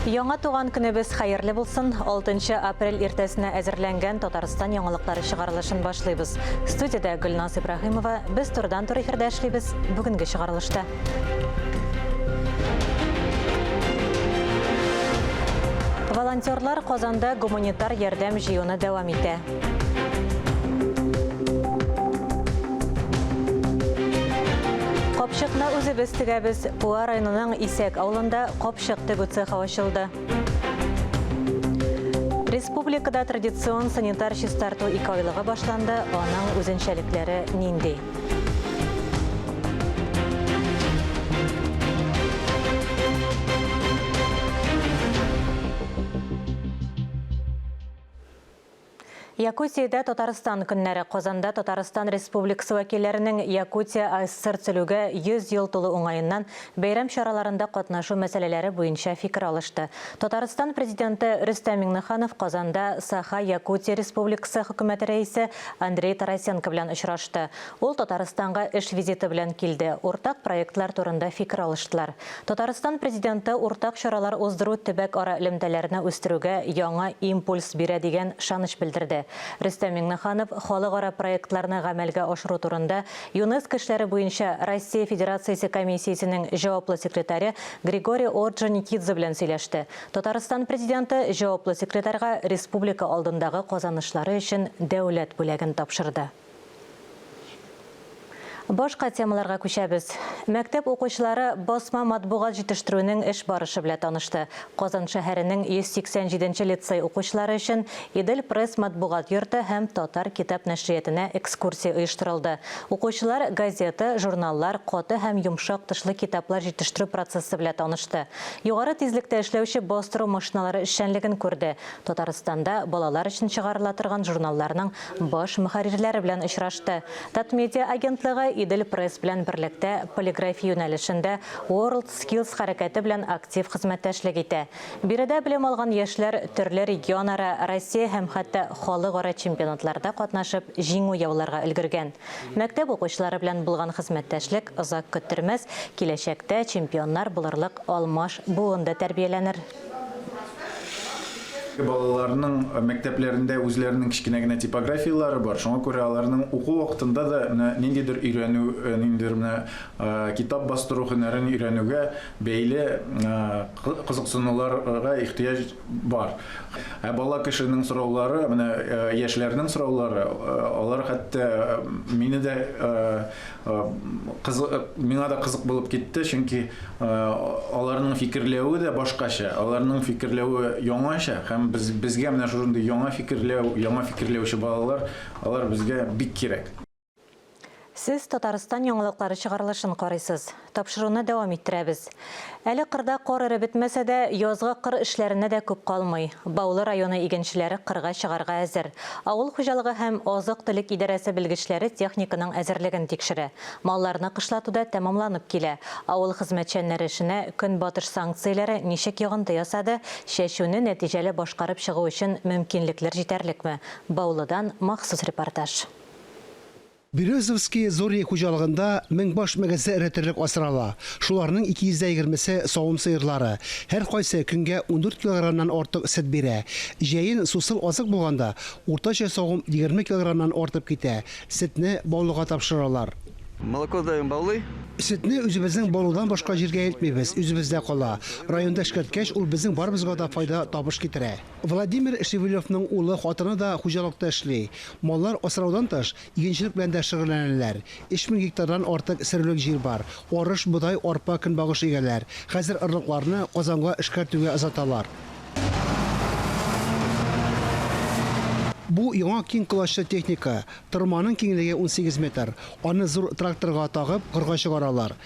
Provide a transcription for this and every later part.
Яңа туган көнебез хәерле булсын. 6 апрель иртәсенә әзерләнгән Татарстан яңалыклары чыгарылышын башлыйбыз. Студиядә Гөлназ Ибраһимова. Без турыдан-туры эфирда эшлибез. Бүгенге чыгарылышта. Волонтерлар Казанда гуманитар ярдәм җыюны дәвам итә. Капчыкны үзебез тегәбез. Буа районының Исәк авылында капчык тегү цехы ачылды. Республикада традицион санитар чистарту икеайлыгы башланды. Аның үзенчәлекләре нинди? Якутиядә Татарстан көннәре. Казанда Татарстан Республикасы вәкилләренең Якутия АССР төзелүгә 100 ел тулу уңаеннан бәйрәм чараларында катнашу мәсьәләләре буенча фикер алышты. Татарстан Президенты Рөстәм Миңнеханов Казанда Саха-Якутия Республикасы Хөкүмәте Рәисе Андрей Тарасенко белән очрашты. Ул Татарстанга эш визиты белән килде, уртак проектлар турында фикер алыштылар. Татарстан Президенты уртак чаралар уздыру төбәк-ара элемтәләрне үстерүгә яңа импульс бирә дигән ышаныч белдерде. Рөстәм Миңнеханов халыкара проектларны гамәлгә ашыру турында ЮНЕСКО эшләре буенча Россия Федерациясе комиссиясенең җаваплы секретаре Григорий Орджоникидзе белән сөйләште. Татарстан Президенты җаваплы секретарьга республика алдындагы казанышлары өчен дәүләт бүләген тапшырды. Башка темаларга күчәбез. Мәктәп укучылары басма матбугат җитештерүнең эш барышы белән танышты. Казан шәһәренең 187 нче лицей укучылары өчен Идел-пресс матбугат йорты һәм Татар китап нәшриятенә экскурсия оештырылды. Укучылар газета, журналлар, каты һәм йомшак тышлы китаплар җитештерү процессы белән танышты. Югары тизлектә эшләүче бастыру машиналары эшчәнлеген күрде. Татарстанда балалар өчен чыгарыла торган журналларның баш мөхәррирләре белән очрашты. Татмедиа агентлыгы Идел-пресс белән берлектә полиграфия юнәлешендә World Skills хәрәкәте белән актив хезмәттәшлек итә. Биредә белем алган яшьләр төрле регионара, Россия һәм хәтта халыкара чемпионатларда катнашып җиңү яуларга өлгергән. Мәктәп укучылары белән булган хезмәттәшлек озак көттермәс, киләчәктә чемпионнар булырлык алмаш буын да тәрбияләнер. Балаларның мәктәпләрендә үзләренең кечкенә генә типографияләре бар, шуңа күрә аларның уку вакытында да менә ниндидер өйрәнү, ниндидер менә китап бастыру һөнәрен өйрәнүгә бәйле кызыксынуларга ихтыяҗ бар. Ә бала кешенең сораулары, менә яшьләрнең сораулары, алар хәтта мине дә Кызык, миңа да кызык булып китте, чөнки аларның фикерләве дә башкача, аларның фикерләве яңача һәм без безгә менә шушындый яңа фикерләү, яңа фикерләүче балалар, алар безгә бик кирәк. Сез Татарстан яңалыклары чыгарылышын карыйсыз. Тапшыруны дәвам иттерәбез. Әле кырда кар эреп бетмәсә дә, язгы кыр эшләренә дә күп калмый. Баулы районы игенчеләре кырга чыгарга әзер. Авыл хуҗалыгы һәм азык-төлек идарәсе белгечләре техниканың әзерлеген тикшерә. Малларны кышлату да тәмамланып килә. Авыл хезмәтчәннәре эшенә Көнбатыш санкцияләре ничек йогынты ясады, чәчүне нәтиҗәле башкарып чыгу өчен мөмкинлекләр җитәрлекме? Баулыдан махсус репортаж. Березовские зори хуҗалыгында 1000 баш мөгезле эре терлек асрала. Шуларның 220 се савым сыерлары. Һәркайсы көнгә 14 килограммнан артык сөт бирә. Җәен сусыл азык булганда, уртача савым 20 килограммнан артып китә. Сөтне Баулыга тапшыралар. Молоко сдаем Баулы. Сөтне үзебезнең Баулыдан башка җиргә илтмибез, үзебездә кала. Районда эшкәрткәч, ул безнең барыбызга да файда, табыш китерә. Владимир Шевелевның улы, хатыны да хуҗалыкта эшли. Маллар асраудан тыш, игенчелек белән дә шөгыльләнәләр. 3000 гектардан артык сөрүлек җир бар. Арыш, бодай, арпа, көнбагыш игәләр. Хәзер орлыкларны Казанга эшкәртүгә озаталар. Бу яңа киң колачлы техника. Тырманың киңлеге 18 метр. Аны зур тракторга тагып, кырга чыгаралар.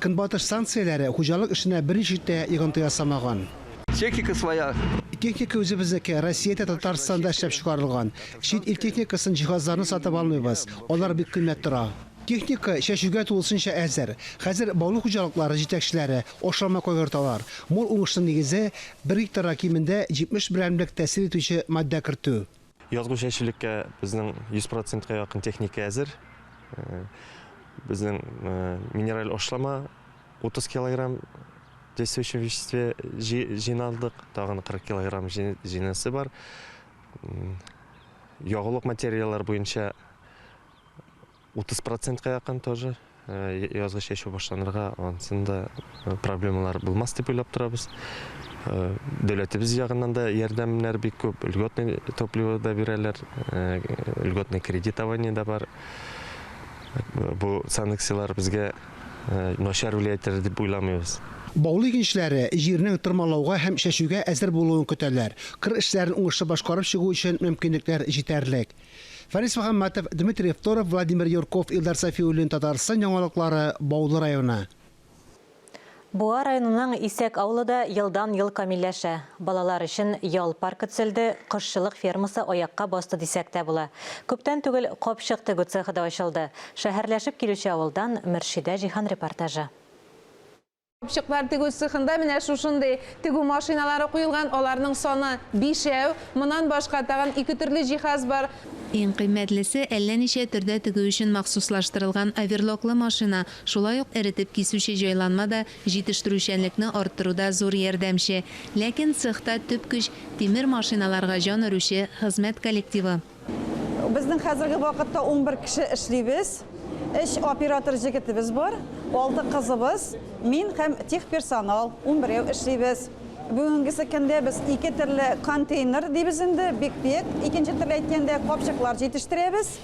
Көнбатыш санкцияләре хуҗалык эшенә берничек тә йогынты ясамаган. Техника своя. Техника үзебезнеке, Россиядә, Татарстанда эшләп чыгарылган. Чит ил техникасын, җиһазларны сатып алмыйбыз, алар бик кыйммәт тора. Техника чәчүгә тулысынча әзер. Хәзер Баулы хуҗалыклары җитәкчеләре ашлама кайгырталар. Мул уңышның нигезе, бер гектарга кимендә 70 берәмлек тәэсир итүче матдә кертү. Язгы чәчүлеккә безнең 100 процентка якын техника әзер. Безнең минераль ашлама 30 килограмм. действующем веществе җыйналдык. Тагын 40 килограмм җыйнасы бар. Ягулык материаллар буенча 30%ка якын тоже язгы чәчү башланырга, ансында проблемалар булмас дип уйлап торабыз. Дәүләтебез ягыннан да ярдәмнәр бик күп, льготный топливо да бирәләр, льготный кредитование да бар. Бу санкцияләр безгә начар влиять итәр дип уйламыйбыз. Баулы игенчеләре җирнең тырмалауга һәм чәчүгә әзер булуын көтәләр. Кыр эшләрен уңышлы башкарып чыгу өчен мөмкинлекләр җитәрлек. Фарис Мөхәммәтов, Дмитрий Второв, Владимир Юрков, Илдар Сафиуллин, Татарстан яңалыклары, Баулы районы. Буа районының Исәк авылы да елдан-ел камилләшә. Балалар өчен ял паркы төзелде, кошчылык фермасы аякка басты дисәк тә була. Күптән түгел капчык тегү цехы да ачылды. Шәһәрләшеп килүче авылдан Мөршидә Җиһан репортажы. Капчыклар тегү цехында менә шушындый тегү машиналары куелган, аларның саны 5. Моннан башка тагын 2 төрле җиһаз бар. Иң кыйммәтлесе әллә ничә төрдә тегү өчен махсуслаштырылган оверлоклы машина, шулай ук эретеп кисүче җайланма да җитештерүчәнлекне арттыруда зур ярдәмче. Ләкин цехта төп көч тимер машиналарга җан өрүче хезмәт коллективы. Безнең хәзерге вакытта 11 кеше эшлибез. 3 оператор җегетебез бар, 6 кызыбыз, мин һәм техперсонал 11 эшлибез. Бүгенгесе көндә без 2 төрле контейнер дибез инде, бик-бик, икенче төрле әйткәндә капчыклар җитештерәбез.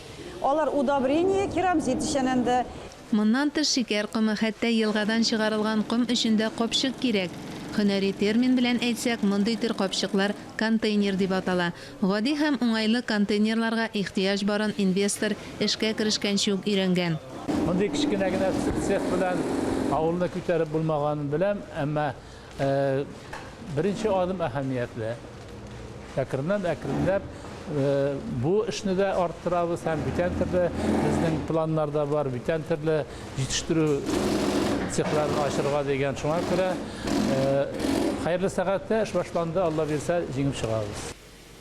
Алар удобрение, керамзит өчен инде. Моннан тыш шикәр комы, хәтта елгадан чыгарылган ком өчен дә капчык кирәк. Һөнәри термин белән әйтсәк, мондый төр капчыклар контейнер дип атала. Гади һәм уңайлы контейнерларга ихтыяҗ барын инвестор эшкә керешкәнче үк өйрәнгән. Мондый кечкенә генә цех белән авылны күтәреп булмаганын беләм, әмма беренче адым әһәмиятле. Әкренләп бу эшне дә арттырабыз һәм бүтән төрле безнең планнарда бар, бүтән төрле җитештерү цехларын ачырга дигән. Шуңа күрә хәерле сәгатьтә эш башланды, Алла бирсә, җиңеп чыгабыз.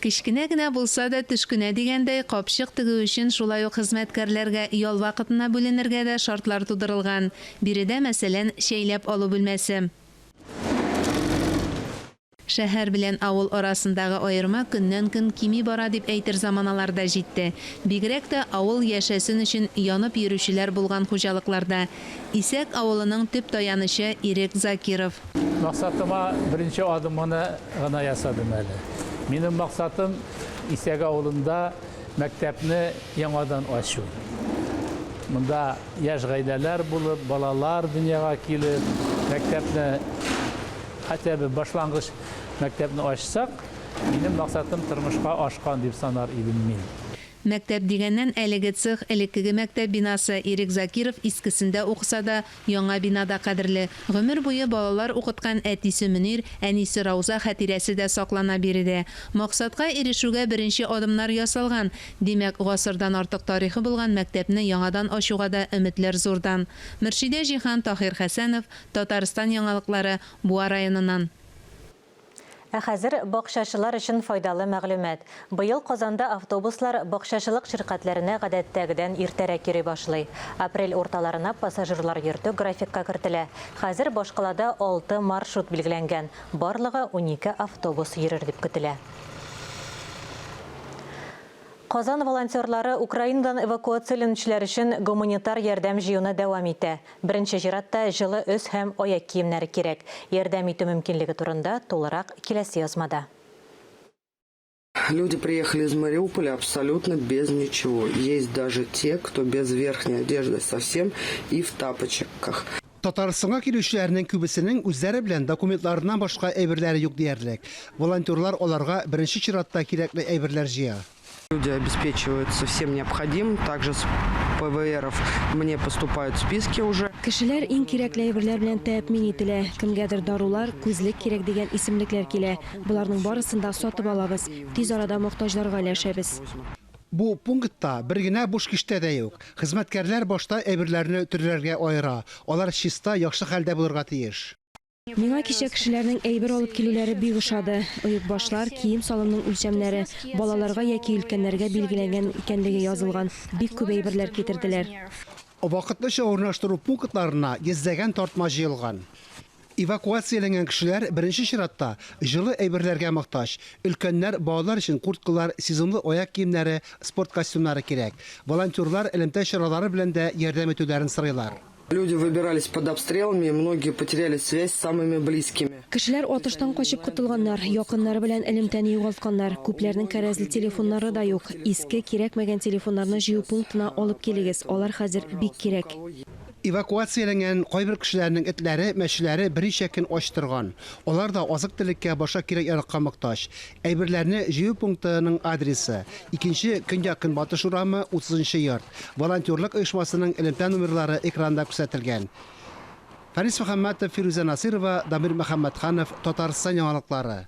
Кечкенә генә булса да төшкенә дигәндәй, капчык тегү өчен шулай ук хезмәткәрләргә ял вакытына бүленергә дә шартлар тудырылган. Биредә, мәсәлән, чәйләп алу бүлмәсе. Шәһәр белән авыл арасындагы аерма көннән-көн кими бара дип әйтер заманаларда җитте. Бигрәк тә авыл яшәсен өчен янып йөрүчеләр булган хуҗалыкларда. Исәк авылының төп таянычы Ирек Закиров. Максатыма беренче адымны гына ясадым әле. Минем максатым Исәк авылында мәктәпне яңадан ачу. Монда яшь гаиләләр булып, балалар дөньяга килеп, мәктәпне хотя бы башлангыч мәктәпне ачсак, минем максатым тормышка ашкан дип санар идем мин. Мәктәп дигәннән әлеге цех элеккеге мәктәп бинасы. Ирек Закиров искесендә укыса да, яңа бинада кадерле. Гомер буе балалар укыткан әтисе Мөнир, әнисе Рауза хатирәсе дә саклана биредә. Максатка ирешүгә беренче адымнар ясалган. Димәк, гасырдан артык тарихы булган мәктәпне яңадан ачуга да өметләр зурдан. Мөршидә Җиһан, Таһир Хәсәнов, Татарстан яңалыклары, Буа районыннан. Ә хәзер бакчачылар өчен файдалы мәгълүмат. Быел Казанда автобуслар бакчачылык ширкәтләренә гадәттәгедән иртәрәк йөри башлый. Апрель урталарына пассажирлар йөртү графикка кертелә. Хәзер башкалада 6 маршрут билгеләнгән. Барлыгы 12 автобус йөрер дип көтелә. Казан волонтерлары Украинадан эвакуацияләнүчеләр өчен гуманитар ярдәм җыюны дәвам итә. Беренче чиратта җылы өс һәм аяк киемнәре кирәк. Ярдәм итү мөмкинлеге турында тулырак киләсе язмада. Люди приехали из Мариуполя абсолютно без ничего. Есть даже те, кто без верхней одежды совсем и в тапочках. Татарстанга килүчеләрнең күбесенең үзләре белән документларыннан башка әйберләре юк диярлек. Волонтерлар аларга беренче чиратта кирәкле әйберләр җыя. Люди обеспечиваются всем необходимым, также с ПВРов мне поступают списки уже. Кешеләр иң кирәкле әйберләр белән тәэмин ителә. Кемгәдер дарулар, күзлек кирәк дигән исемлекләр килә. Боларның барысын да сатып алабыз. Тиз арада мохтаҗларга өләшәбез. Бу пунктта бер генә буш киштә дә юк. Хезмәткәрләр башта әйберләрне төрләргә аера. Алар чиста, яхшы хәлдә булырга тиеш. Миңа кичә кешеләрнең әйбер алып килүләре бик ошады. Оекбашлар, кием-салымның үлчәмнәре, балаларга яки өлкәннәргә билгеләнгән икәнлеге язылган. Бик күп әйберләр китерделәр. Вакытлыча урнаштыру пунктларына йөзләгән тартма җыелган. Эвакуацияләнгән кешеләр беренче чиратта җылы әйберләргә мохтаҗ. Өлкәннәр, балалар өчен курткалар, сезонлы аяк киемнәре, спорт костюмнары кирәк. Волонтерлар элемтә чаралары белән дә ярдәм итүләрен сорыйлар. Люди выбирались под обстрелами, многие потеряли связь с самыми близкими. Кешеләр атыштан качып котылганнар, якыннары белән элемтәне югалтканнар. Күпләрнең кәрәзле телефоннары да юк. Иске, кирәкмәгән телефоннарны җыю пунктына алып килегез, алар хәзер бик кирәк. Эвакуацияләнгән кайбер кешеләрнең этләре, мәчеләре берничә көн ач торган. Алар да азык-төлеккә, башка кирәк-яракка мохтаҗ. Әйберләрне җыю пунктының адресы, Икенче Көньяк-Көнбатыш урамы, 30 нчы йорт. Волонтерлык оешмасының элемтә номерлары экранда күрсәтелгән. Фәнис Мөхәммәтов, Фирүзә Насыйрова, Дамир Мөхәммәтханов, Татарстан яңалыклары.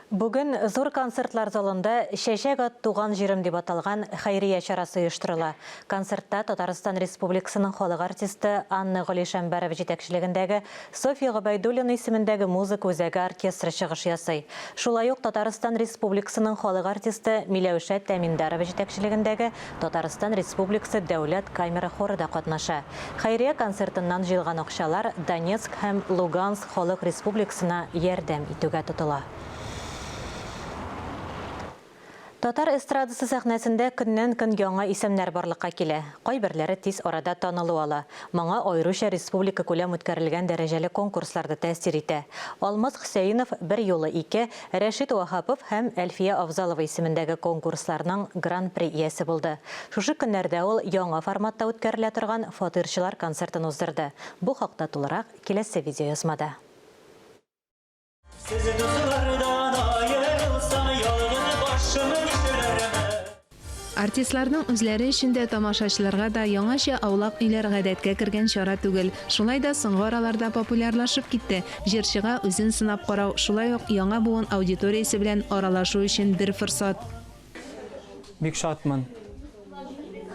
Бүген Зур концертлар залында Чәчәк ат, туган җирем дип аталган хәйрия чарасы оештырыла. Концертта Татарстан Республикасының халык артисты Анна Голишәмбәрова җитәкчелегендәге Софья Гобәйдуллина исемендәге музыка үзәге оркестры чыгыш ясый. Шулай ук Татарстан Республикасының халык артисты Миләүшә Тәминдарова җитәкчелегендәге Татарстан Республикасы дәүләт камера хоры да катнаша. Хәйрия концертыннан җыелган акчалар Донецк һәм Луганск Халык Республикасына ярдәм итүгә тотыла. Татар эстрадасы сәхнәсендә көннән-көн яңа исемнәр барлыкка килә. Кайберләре тиз арада танылу ала. Моңа аеруча республикакүләм үткәрелгән дәрәҗәле конкурслар да тәэсир итә. Алмаз Хөсәенов берьюлы ике, Рәшит Ваһапов һәм Әлфия Авзалова исемендәге конкурсларның Гран-при иясе булды. Шушы көннәрдә ул яңа форматта үткәрелә торган Фатирчылар концертын уздырды. Бу хакта тулырак киләсе видеоязмада. Сез дуслардан аерылсам, ялгыз башым нишләрмен? Артистларның үзләре өчен дә, тамашачыларга да яңача аулак өйләр гадәткә кергән чара түгел. Шулай да соңгы араларда популярлашып китте. Җырчыга үзен сынап карау, шулай ук яңа буын аудиториясе белән аралашу өчен бер форсат. Бик шатмын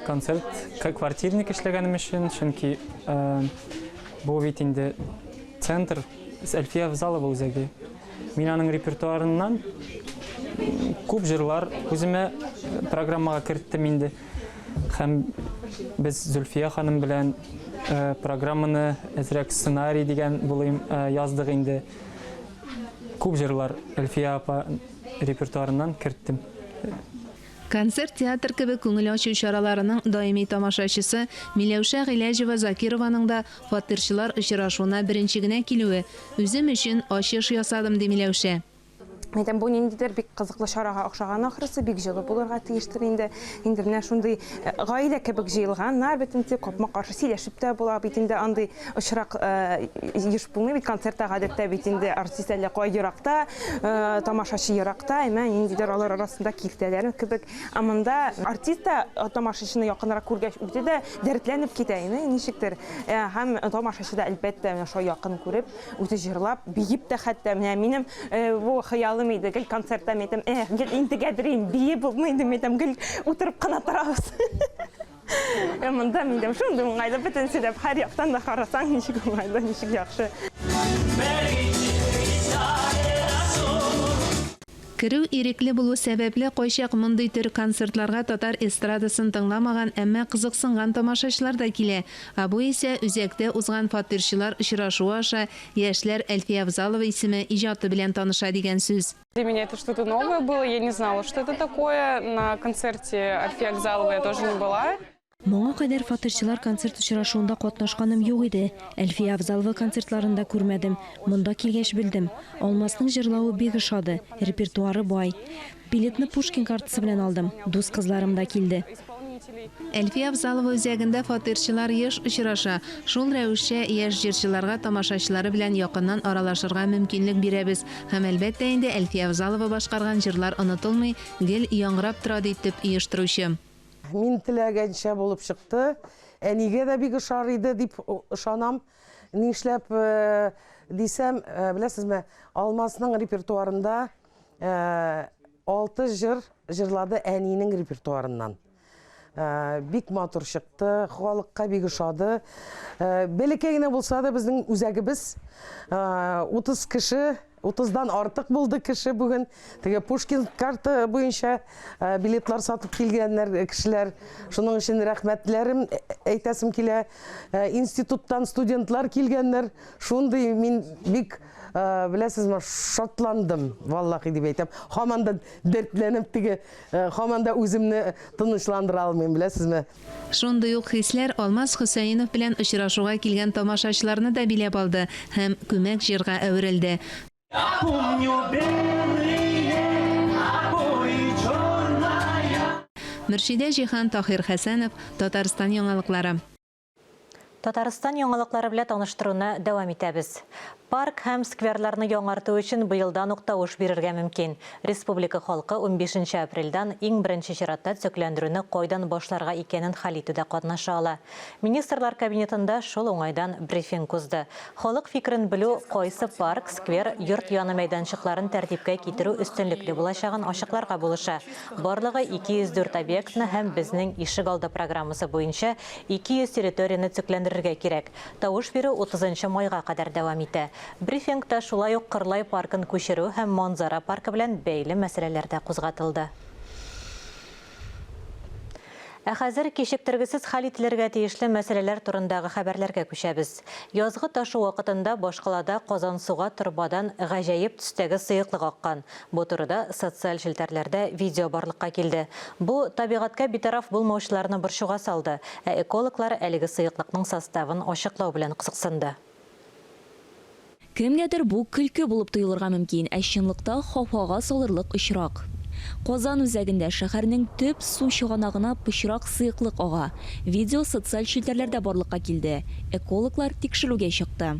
концерт квартирник эшләгәнем өчен, чөнки бу бит инде центр Әлфия Авзалова үзәге. Мин аның репертуарыннан күп җырлар үземә программага керттем инде. Һәм без Зөлфия ханым белән программаны әзрәк сценарий дигән булыйм яздык инде. Күп җырлар Әлфия апа репертуарыннан керттем. Концерт театр кебек күңел ачу чараларының даими тамашачысы Миләүшә Гыйләҗева-Закированың да фатирчылар очрашуына беренче генә килүе. Үзем өчен ачыш ясадым, ди Миләүшә. Әйтәм, бу ниндидер бик кызыклы чарага охшаган ахрысы, бик җылы булырга тиештер инде. Инде менә шундый гаилә кебек җыелганнар бит инде, капма-каршы сөйләшеп тә була бит инде, андый очрак еш булмый бит, концертта гадәттә бит инде артист әллә кай еракта, тамашачы еракта, әмма ниндидер алар арасында киртәләр кебек. Ә монда артист та тамашачыны якынрак күргәч үзе дә дәртләнеп китә инде, ничектер. Һәм тамашачы да, әлбәттә, менә шулай якын күреп, үзе җырлап, биеп тә хәтта. Менә минем бу хыялым иде, гел концертта мин әйтәм, эх, гел интегәдер инде, биеп булмый инде, мин әйтәм, гел утырып кына торабыз. Ә монда минем шундый уңайлы, бөтен сөйләп, һәр яктан да карасаң, ничек уңайлы, ничек яхшы. Керү ирекле булу сәбәпле, кайчак мондый төр концертларга татар эстрадасын тыңламаган, әмма кызыксынган тамашачылар да килә. Ә бу исә үзәктә узган фатирчылар очрашуы аша яшьләр Әлфия Авзалова исеме, иҗаты белән таныша дигән сүз. Для меня это что-то новое было, я не знала, что это такое. На концерте Альфии Агзаловой я тоже не была. Моңа кадәр фатирчылар концерт очрашуында катнашканым юк иде. Әлфия Авзалова концертларын да күрмәдем. Монда килгәч белдем. Алмасның җырлавы бик ошады, репертуары бай. Билетны Пушкин картасы белән алдым. Дус кызларым да килде. Әлфия Авзалова үзәгендә фатирчылар еш очраша. Шул рәвешчә яшь җырчыларга тамашачылары белән якыннан аралашырга мөмкинлек бирәбез. Һәм, әлбәттә инде, Әлфия Авзалова башкарган җырлар онытылмый, гел яңгырап тора, ди төп оештыручы. Мин теләгәнчә булып чыкты. Әнигә дә бик ошар иде дип ышанам. Нишләп дисәм, беләсезме, Алмазның репертуарында Алты җыр җырлады әнинең репертуарыннан. Бик матур чыкты, халыкка бик ошады. Бәләкәй генә булса да безнең үзәгебез 30 кеше. Утыздан артык булды кеше бүген. Теге Пушкин карта буенча билетлар сатып килгәннәр кешеләр. Шуның өчен рәхмәтләрем әйтәсем килә. Институттан студентлар килгәннәр. Шундый мин бик, беләсезме, шатландым, валлахи дип әйтәм. Һаман да дәртләнеп теге, һаман да үземне тынычландыра алмыйм, беләсезме. Шундый ук хисләр Алмаз Хөсәенов белән очрашуга килгән тамашачыларны да биләп алды һәм күмәк җырга әверелде. Я помню белые обои, черная. Мөршидә Җиһан, Таһир Хәсәнов, Татарстан яңалыклары. Татарстан яңалыклары белән таныштыруны дәвам итәбез. Парк һәм скверларны яңарту өчен быелдан ук тавыш бирергә мөмкин. Республика халкы унбишенче апрельдән иң беренче чиратта төзекләндерүне кайдан башларга икәнен хәл итүдә катнаша ала. Министрлар Кабинетында шул уңайдан брифинг узды. Халык фикерен белү кайсы парк, сквер, йорт яны мәйданчыкларын тәртипкә китерү өстенлекле булачагын ачыкларга булыша. Барлыгы 204 объектны һәм Безнең ишегалды программасы буенча 200 территорияне төзекләндерергә кирәк. Тавыш бирү 30 нчы майга кадәр дәвам итә. Брифингта шулай ук Кырлай паркын күчерү һәм Манзара паркы белән бәйле мәсьәләләр дә кузгатылды. Ә хәзер кичектергесез хәл ителергә тиешле мәсьәләләр турындагы хәбәрләргә күчәбез. Язгы ташу вакытында башкалада Казансуга торбадан гаҗәеп төстәге сыеклык аккан. Бу турыда социаль челтәрләрдә видео барлыкка килде. Бу табигатькә битараф булмаучыларны борчуга салды, ә экологлар әлеге сыеклыкның составын ачыклау белән кызыксынды. Кемгәдер бу көлке булып тоелырга мөмкин, ә чынлыкта хафага салырлык очрак. Казан үзәгендә шәһәрнең төп су чыганагына пычрак сыеклык ага. Видео социаль челтәрләрдә барлыкка килде. Экологлар тикшерүгә чыкты.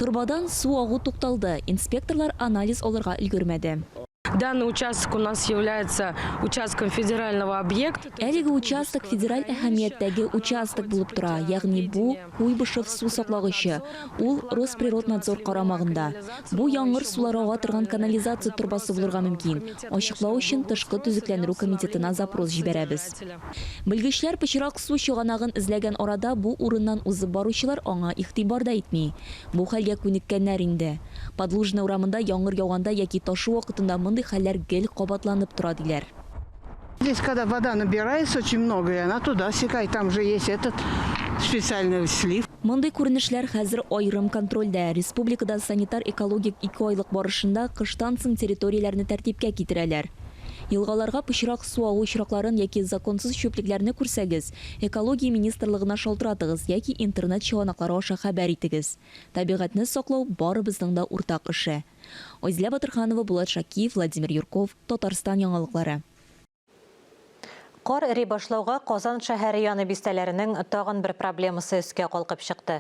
Торбадан су агу тукталды, инспекторлар анализ алырга өлгермәде. Данный участок у нас является участком федерального объекта. Әлеге участок федераль әһәмияттәге участок булып тора, ягъни бу, Куйбышев су саклагычы. Ул Росприроднадзор карамагында. Бу яңгыр сулары ага торган канализация торбасы булырга мөмкин. Ачыклау өчен тышкы төзекләндерү комитетына запрос җибәрәбез. Белгечләр пычрак су чыганагын эзләгән арада бу урыннан узып баручылар аңа игътибар да итми. Бу хәлгә күнеккәннәр инде. Подлужная урамында яңгыр яуганда яки ташу вакытында мондый хәлләр гел кабатланып тора, диләр. Здесь, когда вода набирается очень много, и она туда стекает, там же есть этот специальный слив. Мондый күренешләр хәзер аерым контрольдә. Республикада санитар-экологик икеайлык барышында кыштан соң территорияләрне тәртипкә китерәләр. Елгаларга пычрак су агу очракларын яки законсыз чүплекләрне күрсәгез, Экология министрлыгына шалтыратыгыз яки интернет чыганаклары аша хәбәр итегез. Табигатьне саклау, барыбызның да уртак эше. Айзилә Батырханова, Булат Шакиев, Владимир Юрков, Татарстан яңалыклары. Кар эри башлауга Казан шәһәре яны бистәләренең тагын бер проблемасы өскә калкып чыкты.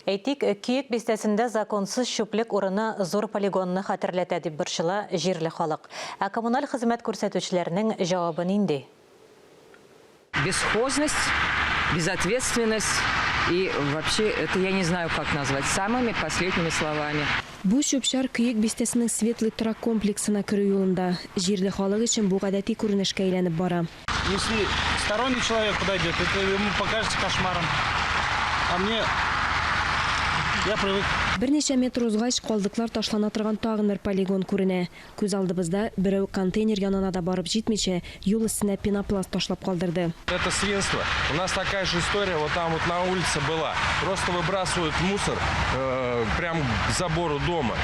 Әйтик, Көек бистәсендә законсыз чүплек урыны зур полигонны хәтерләтә, дип борчыла җирле халык. Ә коммуналь хезмәт күрсәтүчеләрнең җавабы нинди? Бесхозность, безответственность и вообще это я не знаю, как назвать самыми последними словами. Бу чүп-чар Көек бистәсенең Светлый торак комплексына керү юлында. Җирле халык өчен бу гадәти күренешкә әйләнеп бара. Если сторонний человек подойдет, это ему покажется кошмаром. А мне я привык. Берничә метр узгач, калдыклар ташлана торган тагын бер полигон күренә. Күз алдыбызда берәү контейнер янына да барып җитмичә, юл өстенә пенопласт ташлап калдырды. Это свинство. У нас такая же история вот там вот на улице была. Просто выбрасывают мусор э, прямо к забору дома.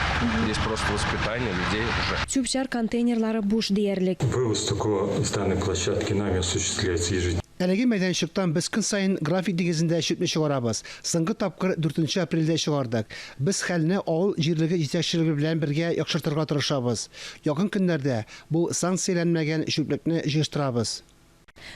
Здесь просто воспитание людей уже. Чүп-чар контейнерлары буш диярлек. Вывоз стекла с данной площадки нами осуществляется ежедневно. Әлеге мәйданчыктан без көн саен график нигезендә чүпне чыгарабыз. Соңгы тапкыр дүртенче апрельдә чыгардык. Без хәлне авыл җирлеге җитәкчелеге белән бергә яхшыртырга тырышабыз. Якын көннәрдә бу санкцияләнмәгән чүплекне җыештырабыз.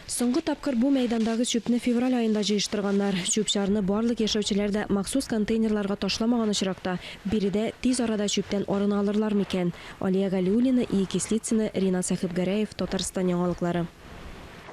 Соңгы тапкыр бу мәйдандагы чүпне февраль аенда җыештырганнар. Чүп-чарны барлык яшәүчеләр дә махсус контейнерларга ташламаган очракта, биредә тиз арада чүптән арына алырлар микән? Алия Галиуллина, Ия Кислицына, Ринат Сәхипгәрәев, Татарстан яңалыклары.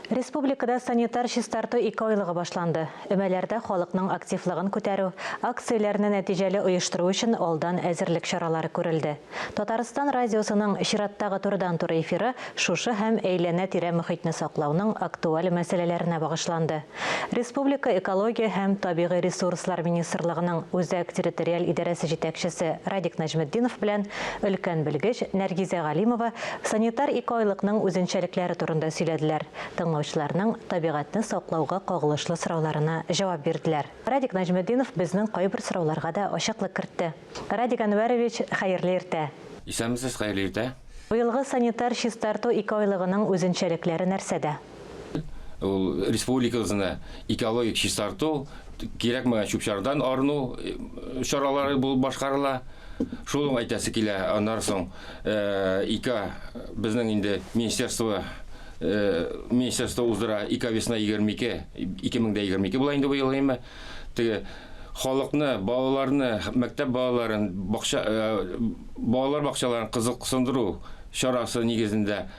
Республикада санитар чистарту икеайлыгы башланды. Өмәләрдә халыкның активлыгын күтәрү, акцияләрне нәтиҗәле оештыру өчен алдан әзерлек чаралары күрелде. Татарстан радиосының чираттагы турыдан-туры эфиры шушы һәм әйләнә-тирә мохитне саклауның актуаль мәсьәләләренә багышланды. Республика Экология һәм табигый ресурслар министрлыгының Үзәк территориаль идарәсе җитәкчесе Радик Нәҗметдинов белән өлкән белгеч Нәргизә Галимова санитар икеайлыкның үзенчәлекләре турында сөйләделәр, тыңлаучыларның табигатьне саклауга кагылышлы сорауларына җавап бирделәр. Радик Нәҗметдинов безнең кайбер сорауларга да ачыклык кертте. Радик Әнвәрович, хәерле иртә! Исәнмесез, хәерле иртә! Быелгы санитар чистарту икеайлыгының үзенчәлекләре нәрсәдә? Ул республикабызны экологик чистарту, кирәкмәгән чүп-чардан арыну чаралары булып башкарыла. Шул ук әйтәсе килә, аннары соң ИКА безнең инде министерство министерство уздыра ИКА весна 22, 2022 була инде быел, әйме. Теге халыкны, балаларны, мәктәп балаларын, бакча, балалар бакчаларын кызыксындыру чарасы нигезендә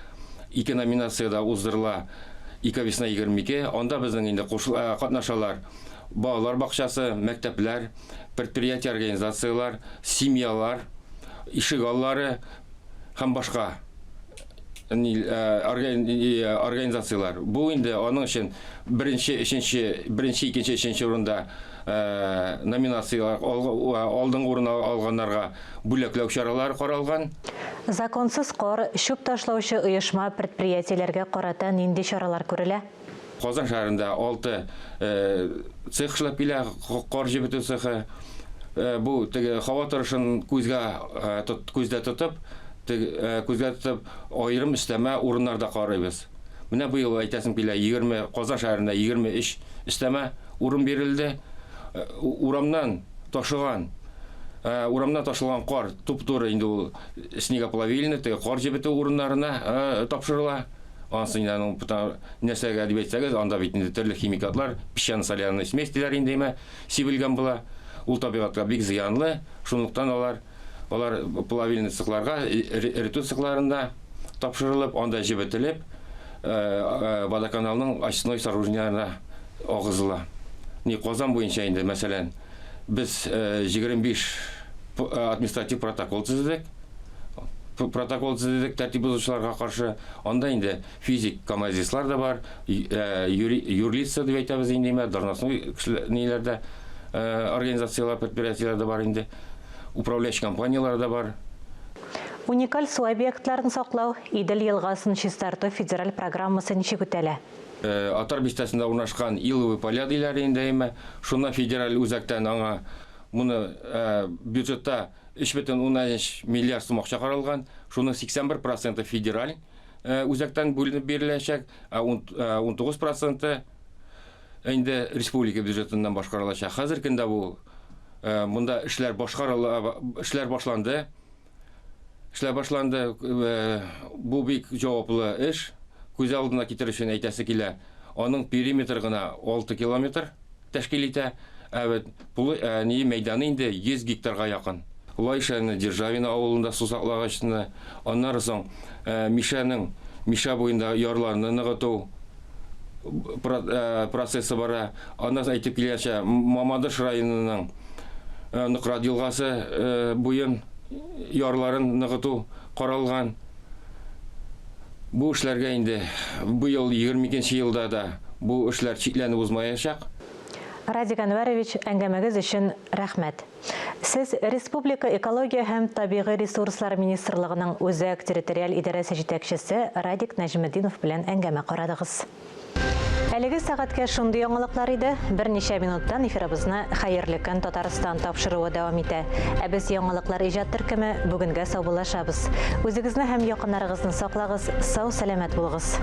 ике номинациядә уздырыла Ико весна 22. Анда безнең инде катнашалар балалар бакчасы, мәктәпләр, предприятие организацияләр, семьялар, ишегаллары һәм башка организацияләр. Бу инде аның өчен беренче, өченче, беренче, икенче, өченче урында номинацияләр алдынгы урын алганнарга бүләкләү чаралары каралган. Законсыз кар, чүп ташлаучы оешма, предприятиеләргә карата нинди чаралар күрелә? Казан шәһәрендә 6 цех эшләп килә, кар җебетү цехы. Бу теге һава торышын күзгә күздә тотып, күзгә тотып, аерым өстәмә урыннар да карыйбыз. Менә быел әйтәсем килә, 20 Казан шәһәрендә 23 өстәмә урын бирелде. Урамнан ташыган, урамнан ташылган кар туп-туры инде ул снегоплавильный, теге кар җебетү урыннарына тапшырыла. Анысы инде аның нәрсәгә дип әйтсәгез, анда бит инде төрле химикатлар, песчано-соляный смесь диләр инде, әмма сибелгән була. Ул табигатькә бик зыянлы. Шунлыктан алар алар плавильный цехларга, эретү цехларында тапшырылып, анда җебетелеп, водоканалның очистной сооружениеләренә агызыла. Ни Казан буенча инде, мәсәлән, без 25 административ протокол төзедек. Протокол төзедек тәртип бозучыларга каршы. Анда инде физик камазистлар да бар, юрлица дип әйтәбез инде, должностной ниләр дә, организацияләр, предприятиеләр дә бар инде, управляющий компанияләр дә бар. Уникаль су объектларын саклау, Идел елгасын чистарту федераль программасы ничек үтәлә? Атар бистәсендә урнашкан Иловый поля диләр инде, әйме. Шуннан федераль үзәктән аңа моны бюджетта 3,3 миллиард сум акча каралган. Шуның 81 проценты федераль үзәктән бүленеп биреләчәк, ә 19 проценты инде республика бюджетыннан башкарылачак. Хәзер көндә бу монда эшләр башкарыла, эшләр башланды. Эшләр башланды. Бу бик җаваплы эш. Күз алдына китерү өчен әйтәсе килә, аның периметры гына 6 километр тәшкил итә. Ә бит ни мәйданы инде 100 гектарга якын. Лайшаны Державино авылында су саклагычны, аннары соң Мишәнең Мишә буенда ярларны ныгыту процессы бара. Аннан соң әйтеп килгәнчә, Мамадыш районының Нократ елгасы буен ярларын ныгыту каралган. Бу эшләргә инде быел 22 елда да бу эшләр чикләнеп узмаячак. Радик Әнвәрович, әңгәмәгез өчен рәхмәт. Сез Республика экология һәм табигый ресурслар министрлыгының Үзәк территориаль идарәсе җитәкчесе Радик Нәҗметдинов белән әңгәмә карадыгыз. Әлеге сәгатькә шундый яңалыклар иде. Берничә минуттан эфирыбызны Хәерле көн, Татарстан тапшыруы дәвам итә. Ә без яңалыклар иҗат төркеме бүгенгә саубуллашабыз. Үзегезне һәм якыннарыгызны саклагыз, сау-сәламәт булыгыз.